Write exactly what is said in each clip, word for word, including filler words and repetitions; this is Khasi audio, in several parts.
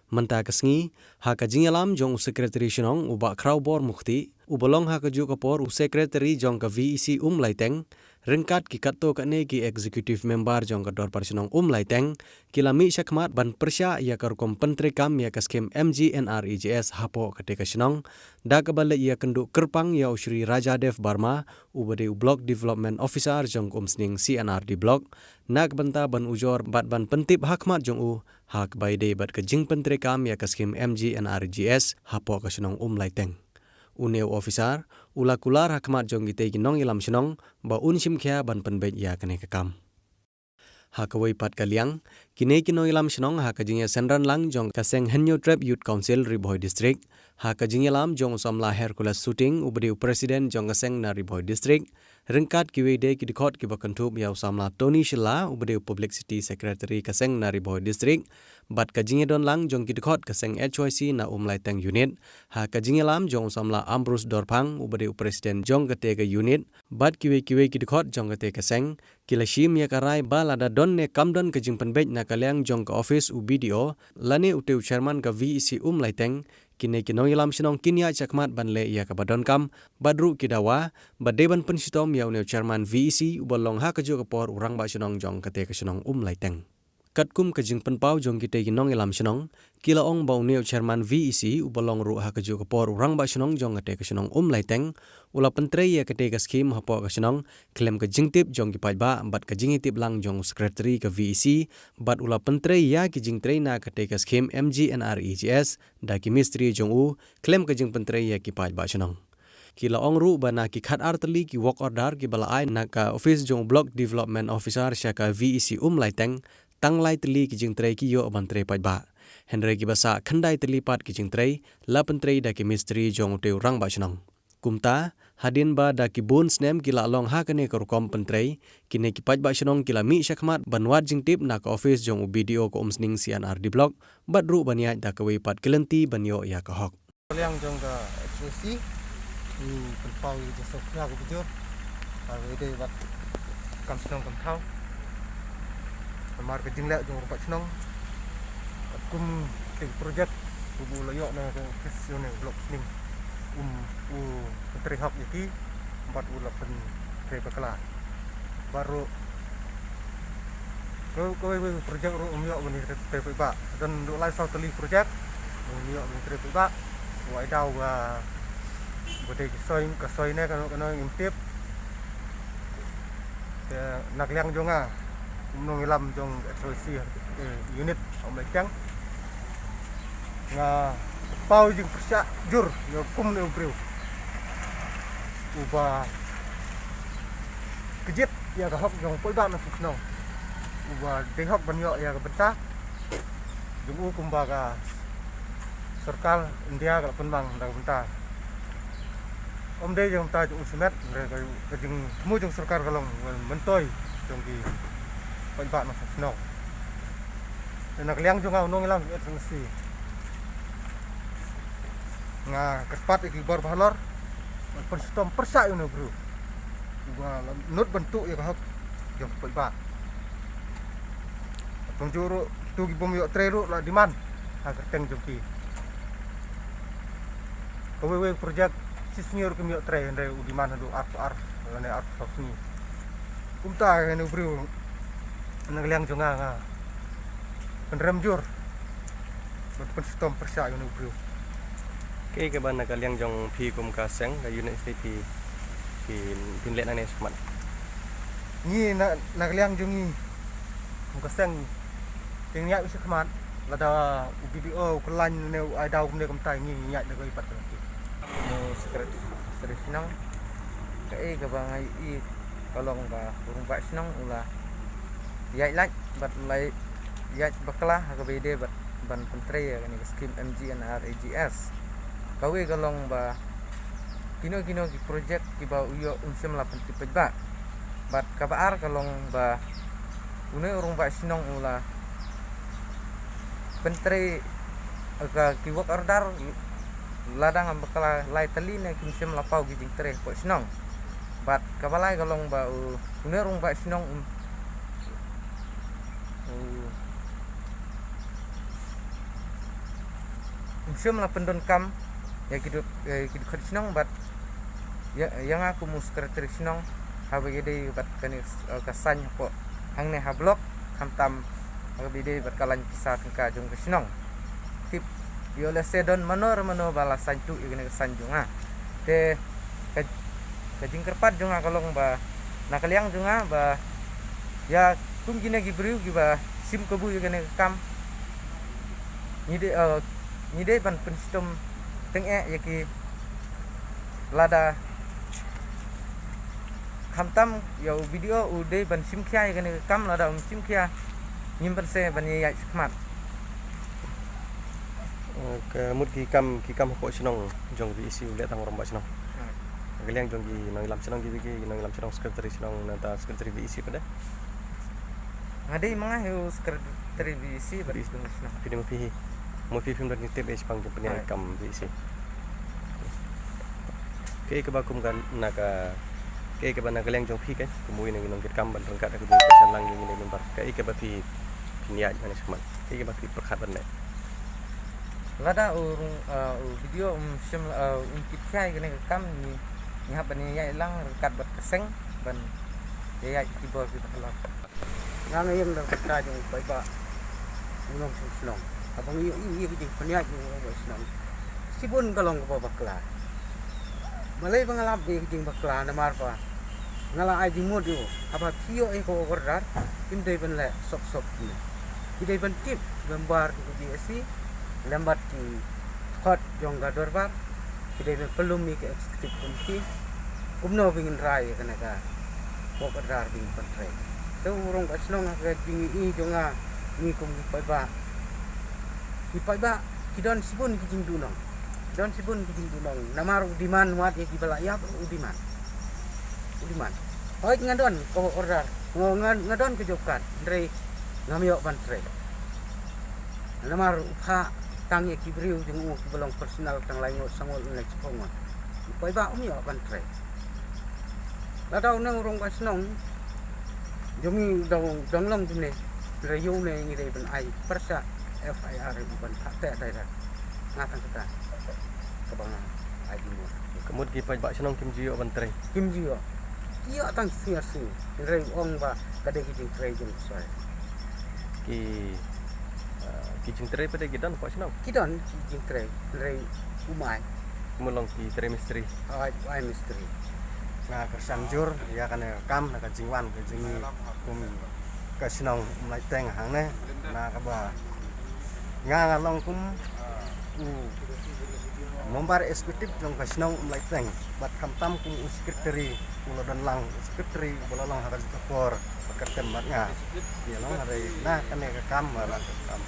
Mynta ka sngi, ha ka jingïalam jong u Secretary Shnong u Bah Khrawbor Mukhti, uba long ha kajuh ka por u Secretary jong ka V E C Umlaiteng, ryngkat ki katto katne ki Executive Member jong ka Dorbar Shnong Umlaiteng, ki la mih shakhmat ban pyrshah ïa ka rukom pyntreikam ïa ka skhim M G N R E G S hapoh katei ka shnong, da kaba leit ïakynduh kyrpang ïa u Shri Rajadev Barma, uba dei u Block Development Officer jong ka Umsning C and R D Block, na ka bynta ban ujor bad ban pyntip hakhmat jong u ha kaba ïadei bad ka jingpyntreikam ïa ka skhim M G N R E G S hapoh ka shnong Umlaiteng. Une u officer u la kular hakhmat jong kitei ki nongïalam shnong ba un shim khia ban pynbeit ïa kane ka kam. Ha kawei pat ka liang, kine ki nongïalam shnong ha ka jingïasynran lang jong ka seng Hynñiewtrep Youth Council Ri Bhoi District, ha ka jingïalam jong u samla Hercules Suting, uba dei u President jong ka seng na Ri Bhoi District, ryngkat kiwei de ki dkhot kiba kynthup ïa u samla Tony Shylla, uba dei u Publicity Secretary ka seng na Ri Bhoi District, bad ka jingïadon lang jong ki dkhot ka seng H Y C na Umlaiteng Unit, ha ka jingïalam jong u samla Ambrose Dorphang, uba dei u President jong katei ka unit, bad kiwei kiwei ki dkhot jong katei ka seng, ki la shim ïa ka rai ba lada don ne kam don ka jingpynbeit na ka liang jong ka office u B D O, lane utei u chairman ka V E C Umlaiteng, kine ki nongïalam shnong kin ïaid shakhmat ban leh ïa kaba donkam, bad ruh ki dawa ba dei ban pynshitom ïa une u chairman V E C uba long ha kajuh ka por u rangbah shnong jong katei ka shnong Umlaiteng. Katkum ka jingpynpaw jong kitei ki nongïalam shnong, ki la ong ba une u chairman V E C uba long ruh ha kajuh ka por u rangbah shnong jong katei ka shnong Umlaiteng, u la pyntrei ïa katei ka skhim hapoh ka shnong khlem ka jingtip jong ki paidbah bad ka jingïatip lang jong u Secretary ka V E C, bad u la pyntrei ïa ki jingtrei na katei ka skhim M G N R E G S da ki mistri jong u khlem ka jingpyntrei ïa ki paidbah shnong. Ki la ong ruh ba na ki khatar tylli ki work order kiba la ai na ka office jong u Block Development Officer sha ka V E C Umlaiteng, tang lai tylli ki jingtrei ki ïoh ban trei paidbah, hynrei kiba sah khyndai tylli pat ki jingtrei la pyntrei da ki mistri jong utei u rangbah shnong. Kumta, hadien ba da ki bun snem ki la long ha kane ka rukom pyntrei, kine ki paidbah shnong ki la mih shakhmat ban wad jingtip na ka office jong u B D O ka Umsning C and R D Block, bad ruh ban ïaid da kawei pat ka lynti ban ïoh ïa ka hok. Liang jong ka H Y C, ngi pynpaw ïa ka jingsngewkhia kaba jur ha kaba ïadei bad kam shnong kam thaw. Namar ka jingleh jong u rangbah shnong, katkum ki project kiba u la ïoh na ka office jong une u Block Umsning, um u pyntrei hok ïa ki, bad u la pyntrei bakla. Bad ruh Ko, ko, ko, project ruh um ïoh ban trei paidbah. Don ruh lai saw tylli project um ïoh ban trei paidbah. Wai daw ba, ba dei ka soi, ka soi ne kano kano ngim tip. Te na ka liang jong nga, kum u nongïalam jong H Y C, eh, unit Umlaiteng, nga paw jingpyrshah jur ïa kumne u briew uba kjit ïa ka hok jong u paidbah nongshong shnong, uba dei hok ban ïoh ïa ka bynta jong u kumba ka sorkar India ka la pynbang da ka bynta. Ym dei jong ka bynta jong u shimet, hynrei ka, ka jingthmu jong sorkar ka long ban myntoi jong ki paidbah nongshong shnong. Na ka liang jong nga u nongïalam jong H Y C, nga kyrpad ïa ki bor ba halor ban pynshitom pyrshah ïa une u briew uba la nud ban tuh ïa ka hok jong ki paidbah. Kumjuh ruh kitu ki bym ïoh trei ruh la demand ha ka kyrteng jong ki. Kawei wei project shisngi ruh kim ïoh trei, hynrei u demand haduh arphew ar lane arphew saw sngi. Kumta ïa une u briew, na ka liang jong nga, nga pynrem jur ban pynshitom pyrshah ïa une u briew. Kaei kaba na ka liang jong phi kum ka seng, ka unit state phi, phi, phin leh nangne shakhmat? Ngi na, na ka liang jong ngi kum ka seng, te ngi ïaid shakhmat, lada u B D O u khlaiñ ne u ai daw kumne kumta, ngi ïaid da kawei pat ka lynti. Ïa u secretary, secretary shnong, kaei kaba nga ïohi ka long ba u rangbah shnong u la ïaid lait bad u la ïaid bakla ha kaba ïadei bad ban pyntrei ïa kane ka skim M G N R E G S. Kawei ka long ba kino kino ki project kiba u ïoh um shym la pyntip paidbah. Bad kaba ar ka long ba une u rangbah shnong u la pyntrei ka ki work order lada ngam bakla lai tylli ne kim shym la paw ki jingtrei hapoh shnong. Bad kaba lai ka long ba u, une u rangbah shnong u, u Ym shym la pyndonkam ïa ki dkhot, ïa ki dkhot shnong bad ïa, ïa nga kum u secretary shnong, haba ïadei bad kane, eh, ka saiñ hapoh hangne ha block, khamtam haba ïadei bad ka lain pisa tyngka jong ka shnong. Tip, ïoh lehse don mano re mano ba la saiñ tuh ïa kane ka saiñ jong nga. Te ka, ka jingkyrpad jong nga ka long ba na ka liang jong nga ba ïa kum kine ki briew kiba shim kabu ïa kane ka kam, ngi dei, eh, ngi dei ban pynshitom tyngeh ïa ki, lada khamtam ïa u B D O u dei ban shim khia ïa kane ka kam, lada um shim khia ngim pynse ban ïaid shakhmat. Eh, ka mut ki kam, ki kam hapoh shnong jong V E C u leh tang u rangbah shnong. Hmm. Ka liang jong ki nongïalam shnong ki, ki nongïalam shnong, secretary shnong, nangta secretary V E C pat de. Nga dei ma nga hi u secretary V E C bad V E C. Phi dei ma phi hi. Ma phi phim don jingtip ïa shaphang jingpynïaid kam V E C. Kaei kaba kum ka na ka, kaei kaba na ka liang jong phi kan, kum uwei na ki nongkitkam ban ryngkat ha ka jingpynshai lang ïa ngi na member. Kaei kaba phi, phi ïaid ha kane shakhmat. Kaei kaba phi pyrkhat ban leh. Lada u rung, uh, u B D O um shim, uh, um tip khia ïa kane ka kam, ngi, ngi hap ban ïaid lang ryngkat bad ka seng ban ïaid ki bor kiba khlad. Nga nga ïeng da ka bynta jong u paidbah u nongshong shnong. Haba ngi ïohi ïa ka jingpynïaid jong u rangbah shnong, shibun ka long kaba bakla. Balei ba nga lap ïa ka jingbakla? Namar ba nga la ai jingmut ïa u, haba phi ïoh ïa ka work order, phim dei ban leh sop sop kumne. Phi dei ban tip member jong ka V E C lem bad ki dkhot jong ka dorbar. Phi dei ban pynlum ïa ka executive committee kumno ba ngin rai ïa kane ka work order ba ngin pyntrei. Te u rangbah shnong, ha ka jingïohi jong nga, ngi kum ki paidbah, ki paidbah ki don shibun ki jingduhnong. Ki don shibun ki jingduhnong. Namar u demand wat ïa kiba la ïap, u demand. U demand. Hooid, nga don ka work order, nga, nga, nga don ka job card, hynrei ngam ïoh ban trei. Namar u phah tang ïa ki briew jong u kiba long personal tang lai ngut, sa ngut, lai shiphew ngut. U paidbah um ïoh ban trei. Lada une u rangbah shnong jong ngi u dang, dang long kumne, hynrei ïa une ngi dei ban ai pyrshah F I R, ban phah teh direct. Nga tang kata kaba nga ai jingmut. Ka mut ki paidbah shnong kim ju ïoh ban trei. Kim ju ïoh. Ki ïoh tang shisngi arsngi. Hynrei ong ba ka dei ki jingtrei jong ki soi. Ki, eh, ki jingtrei pat de ki don hapoh shnong? Ki don ki jingtrei, hynrei um ai. Kumno long, ki trei mistri? Ai, ai mistri. Nga kyrshan jur ïa kane ka kam na ka jingwan ka jong ngi kum ka shnong Umlaiteng hangne, na kaba nga, nga long kum u member executive jong ka shnong Umlaiteng, bad khamtam kum u secretary u la don lang, u secretary uba la long ha ka juh ka por ba kyrteng bad nga. Ïa long hynrei na kane ka kam, na ka kam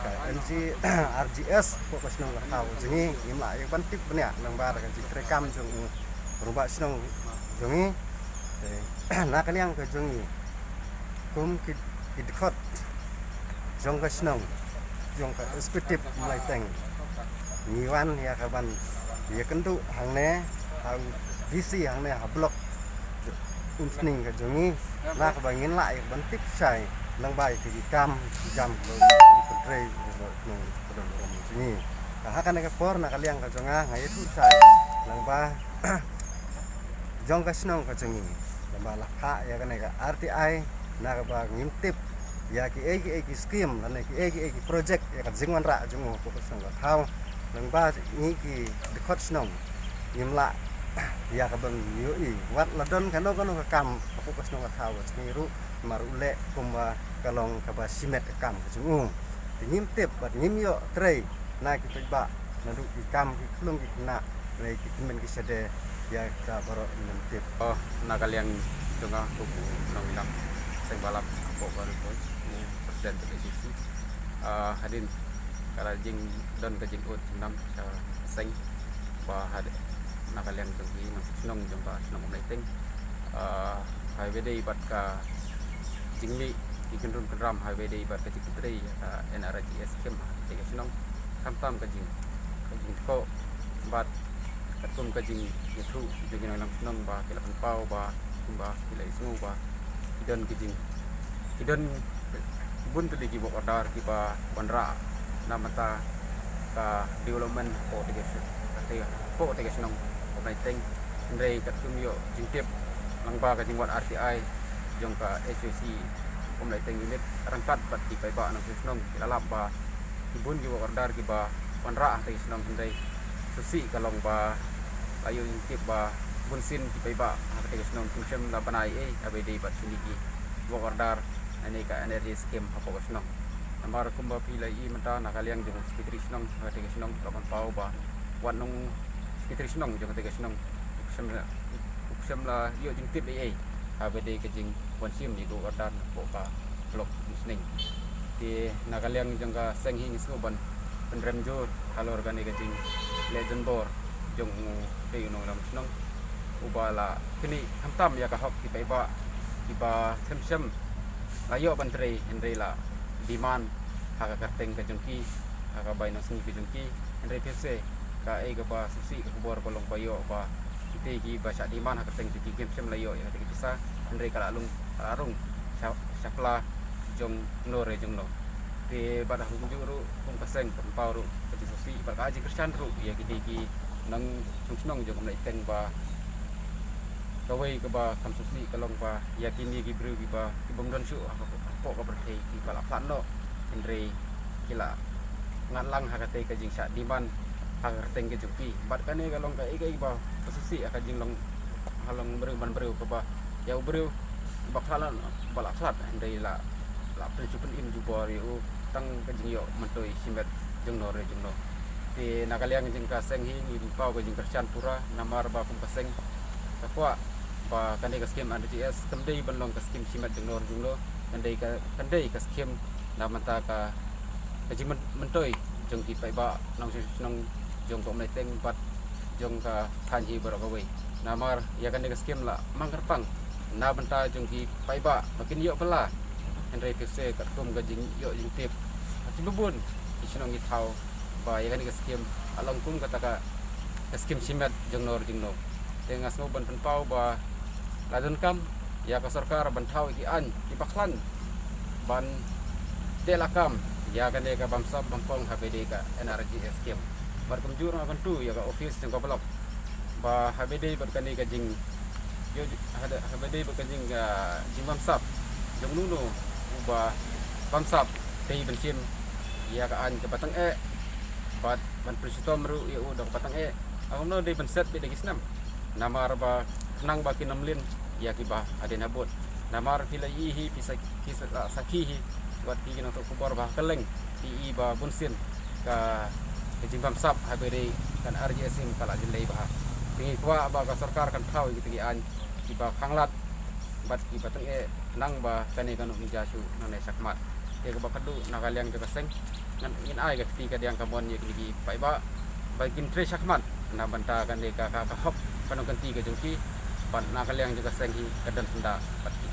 ka N G R G S hapoh ka shnong ka thaw jong ngi, ngim lah ïa ban tip bniah lyngba ka jingtrei kam jong u rangbah shnong jong ngi. Te na ka liang ka jong ngi kum ki, ki dkhot jong ka shnong, jong ka executive Umlaiteng, ngi wan ïa ka ban ïakynduh hangne ha u D C hangne ha block Umsning ka jong ngi, na kaba ngin lah ïa ban tip shai lyngba ïa ki kam ki jam ki pyntrei jong ngi. Ka ha kane ka por na ka liang ka jong nga, nga ïathuh shai lyngba jong ka shnong ka jong ngi, lyngba la phah ïa kane ka R T I, na kaba ngim tip ïa kiei kiei ki skim lane kiei kiei ki project ïa ka jingwanrah jong u hapoh ka shnong ka thaw. Lyngba ngi ki dkhot shnong ngim lah ïa ka ban ïohi wat la don kano kano ka kam hapoh ka shnong ka thaw ka jong ngi ruh, namar u leh kumba ka long kaba shimet ka kam ka jong u. Te ngim tip bad ngim ïoh trei na ki paidbah, naduh ki kam ki khlung ki khynnah, lane ki tymmen ki shade, ïa kita baroh ngim tip. Oh, na ka liang jong nga kum u nongïalam seng Balam hapoh Baruipoi, u president ka D C C. Ah, hadien ka la jing, don ka jingud jingdam sha seng ba had, na ka liang jong ki nongshong shnong jong ka shnong Umlaiteng, ah, ha kaba ïadei bad ka jingmih ki kynrum kynram ha kaba ïadei bad ka jingtrei ïa ka N R G S scheme ha ka shnong, khamtam ka jing, ka jingthoh bad katkum ka jingïathuh jong ki nongïalam shnong ba ki la pynpaw ba kumba ki la ïohsngew ba ki don ki jing, ki don bun tylli ki work order kiba wanrah na bynta ka development hapoh te ka shnong, hapoh te ka shnong Umlaiteng. Hynrei katkum ïoh jingtip lyngba ka jingwan R T I jong ka H O C Umlaiteng Unit ryngkat bad ki paidbah nongshong shnong ki la lap ba ki bun ki work order kiba wanrah ha te ka shnong, hynrei sngewsih ka long ba la ïoh jingtip ba bunsien ki paidbah ha te ka shnong kim shym la bana ei ei haba ïadei bad kine ki work order lane ka N R G scheme hapoh ka shnong. Namar kumba phi la ïohi mynta na ka liang jong u Secretary Shnong ha te ka shnong la pynpaw ba wat nong Secretary Shnong jong ha te ka shnong u khlem la, u khlem la ïoh jingtip ei ei haba ïadei ka jingwan shim ïa ka work order hapoh ka block Umsning. Te na ka liang jong ka seng hi ngi sngewbha ban pynrem jur halor kane ka jingleh donbor jong u Trai u nongïalam shnong uba la knieh khamtam ïa ka hok ki paidbah kiba khlem shym la ïoh ban trei hynrei la demand ha ka kyrteng ka jong ki, ha ka bai nongsngi ka jong ki. Hynrei phi sngewsih kaei kaba sngewsih ka khubor ka long ba ïoh ba kita kiba shah demand ha ka kyrteng jong ki kim shym la ïoh ïa kata ka pisa, hynrei ka la rung, ka la rung sha, sha pla jong no re jong no. Te bad ha kumjuh ruh kum ka seng ka pynpaw ruh ka jingsngewsih bad ka jingkyrshan ruh ïa kine ki nongshong shnong jong Umlaiteng ba kawei kaba kham sngewsih ka long ba ïa kine ki briew kiba, ki bym don shuh ha ka, hapoh ka pyrthei kiba la khlad noh, hynrei ki la ngat lang ha kata ka jingshah demand ha ka kyrteng ka jong ki. Bad kane ka long kaei kaei ba sngewsih ha ka jinglong, ha long briew man briew kaba ïa u briew ba khlad, ba la khlad hynrei la, la pynshong pynim jubor ïa u tang ka jingïoh myntoi shimet jong no re jong no. Te na ka liang jong ka seng hi ngi pynpaw ka jingkyrshan pura namar ba kum ka seng ka kwah ba kane ka skim R G S kam dei ban long ka skim shimet jong no re jong no, kan dei ka, kan dei ka skim na bynta ka, ka jingmyntoi jong ki paidbah nongshong shnong jong ka Umlaiteng bad jong ka thaiñ hi baroh kawei. Namar ïa kane ka skim la mang kyrpang na bynta jong ki paidbah ba kin ïoh bylla. Hynrei phi sngewsih katkum ka jingïoh jingtip ha kiba bun ki shnong ki thaw ba ïa kane ka skim la long kum kata ka, ka skim shimet jong no re jong no. Te nga sngew ban pynpaw ba la donkam ïa ka sorkar ban thaw ïa ki aiñ kiba khlaiñ ban teh lakam ïa kane ka bamsap bampong haba ïadei ka N R G S skim. Bad kumjuh ruh nga kyntu ïa ka office jong ka block ba haba ïadei bad kane ka jing, ïoh, haba, haba ïadei bad ka jing, ah, jingbamsap jong uno uno uba bamsap, dei ban shim ïa ka aiñ kaba tyngeh bad ban pynshitom ruh ïa u da kaba tyngeh. Kumno dei ban set beit da ki snem. Namar ba khnang ba kin ym lin ïa kiba hadien habud. Namar phi la ïohi hi, phi sa, phi sa, la sakhi hi wat phi ki nongthoh khubor ba ha kylleng phi i ba bunsien ka, ka jingbamsap haba ïadei ka N R G S skim ka la jin lei bha. Te ngi kwah ba ka sorkar kan thaw ïa kita ki aiñ kiba khanglad bad kiba tyngeh khnang ba kane kan ym jia shuh nangne shakhmat. Te kaba khatduh na ka liang jong ka seng ngan, ngin ai ka kti kadiang kamon ïa kine ki paidbah ba kin trei shakhmat na bynta kane ka, ka, ka hok ka nongkynti ka jong ki. Bad na ka liang jong ka seng hi ka don syndah bad ki.